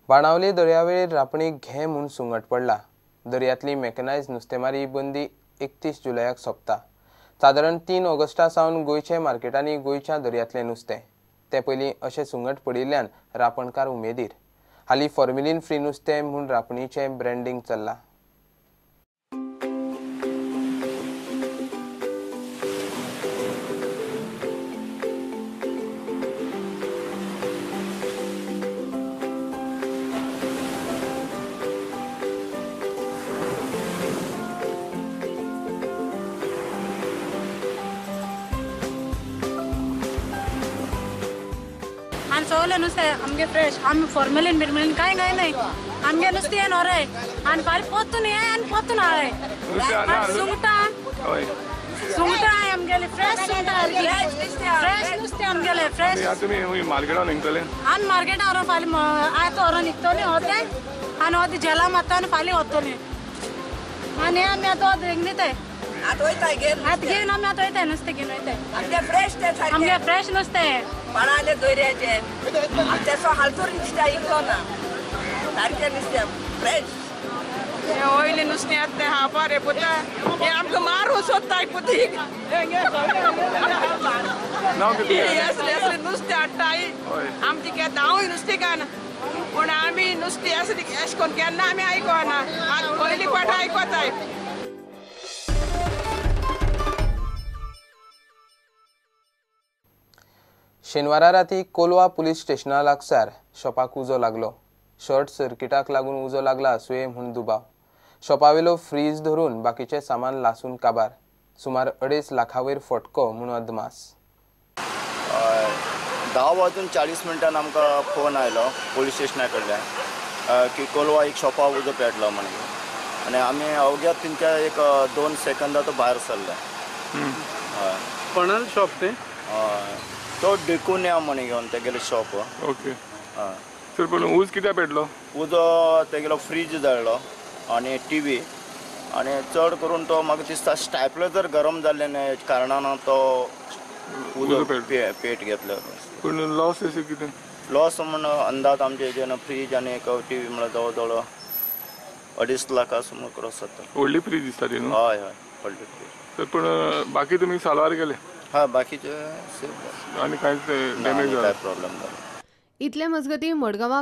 बाणावली दर्यावेळेर रापणीक घे म्हूण सुंगट पडला. दर्यांतली मेकनायज नुस्तेमारी बंदी 31 जुलयाक सोंपता. सादारण 3 ऑगस्टा सावन गोंयचे मार्केटांनी गोंयच्या दर्यांतलें नुस्तें. ते पयलीं अशें सुंगट पडिल्ल्यान रापणकार उमेदीर. हालीं फॉर्मेलिन फ्री नुस्तें म्हूण रापणीचें ब्रँडींग चल्लां. सगळें नुस्तें आमगे फ्रेश, आमी फॉर्मेलीन बिर्मेलीन कांय कांय न्हय, आमगे नुस्तें नोरे आनी फाल्यां पोत्तून हे आनी पोत्तून हाडे. सुंगटां सुंगटां आमगेली फ्रेश, सुंगटां फ्रेश नुस्तें आमगेलें फ्रेश. तुमी मार्केटान विकतले? आमी मार्केटान व्हरोन फाल्यां आयत व्हरोन विकतली होते आनी होते झेला मारता आनी फाल्यां वतली आनी आमी आतां विकताय. आतां घेवन आमी आतां वयताय नुस्तें घेवन वयताय. आमगे फ्रेश नुस्तें बाणाले दर्याचे आमचे हालतूर नुस्तें इकलो ना, सारकें नुस्तें फ्रेश. वयलें नुस्तें आतां तें खावपा रे पुता, हें आमकां मारूं सोदताय पुतीक. असलें असलें नुस्तें हाडटाय आमचें केन्ना हांवूय नुस्तें खाना, पूण आमी नुस्तें असलें अशें करून केन्ना आमी आयकना, आतां पयली फावट आयकताय. शेनवारा राती कोलवा पुलीस स्टेशना लागसार शॉपाक उजो लागलो. शॉर्ट सर्किटाक लागून उजो लागला आसुये म्हूण दुबाव. शॉपावेलो फ्रीज धरून बाकीचें सामान लासून काबार. सुमार 2.5 लाखां वयर फटको म्हूण अदमास. 10:40 आमकां फोन आयलो पुलीस स्टेशना कडल्यान की कोलवा एक शॉपा उजो पेटलो म्हणून, आनी आमी अवघ्या 3 एक 2 सेकंदा तो भायर सरले. हय, कोणाल शॉप तें? हय, तो डिकुन्या म्हण घेवन तेगेले शॉप. ओके. हय सर, पूण उज कित्याक पेटलो? उजो तेगेलो फ्रीज जळ्ळो आनी टी व्ही, आनी चड करून तो म्हाका दिसता स्टॅपलर जर गरम जाल्ले कारणान तो उजो पेट घेतलो. पूण लॉस अशें कितें? लॉस म्हण अंदाज आमचे हेजेन फ्रीज आनी एक टी व्ही म्हळ्यार जवळ जवळ 2.5 लाखां सुमार क्रॉस जाता. व्हडली फ्रीज दिसता ती न्हू? हय हय, व्हडली फ्रीज. सर पूण बाकी तुमी साल्वार केले? हा, बाकीचे सेफ आनी कांयच डॅमेज काय प्रॉब्लेम जालो. इतले मजगती मडगांवा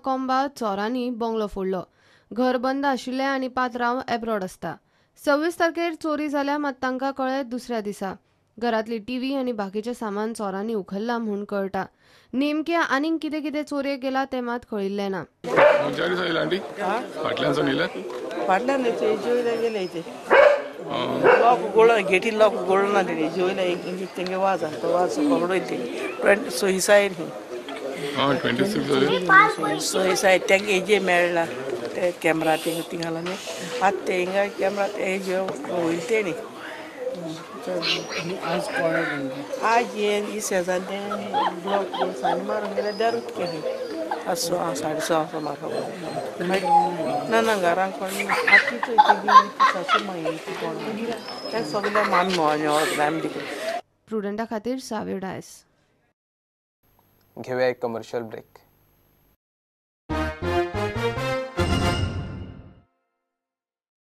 कोंबा चोरांनी बंगलो फोडलो. घर बंद आशिल्लें आनी पात्रांव एब्रॉड आसता. 26 तारखेर चोरी जाल्या मात तांकां कळ्ळें दुसऱ्या दिसा. घरांतली टीव्ही आनी बाकीचें सामान चोरांनी उखल्लां म्हूण कळटा. नेमकें आनीक कितें कितें चोरयेक गेलां तें मात कळिल्लें ना. फाटल्यान लॉक उगडलो, गेटी लॉक उगडलो ना तेणी, जेवयले तेंगे वाज आसा तो वाज पकडलो तेणी सोयसाय सोयसाय तेंगे हेजे मेळ्ळा ते कॅमरा थिंगा थिंगा घालून आतां ते हिंगा कॅमरा ते हेजे वयले तेणी. आज हे शेजान तें ब्लॉक साणी मारून गेल्यार दारूच केली. आज 6:30 असो म्हाका ना ना घरांक कोण ना. आतां सासू मागीर कोण तें सगळें मामी आमी तिकडे. प्रुडंटा खातीर साव्यो डायस. घेवया एक कमर्शियल ब्रेक.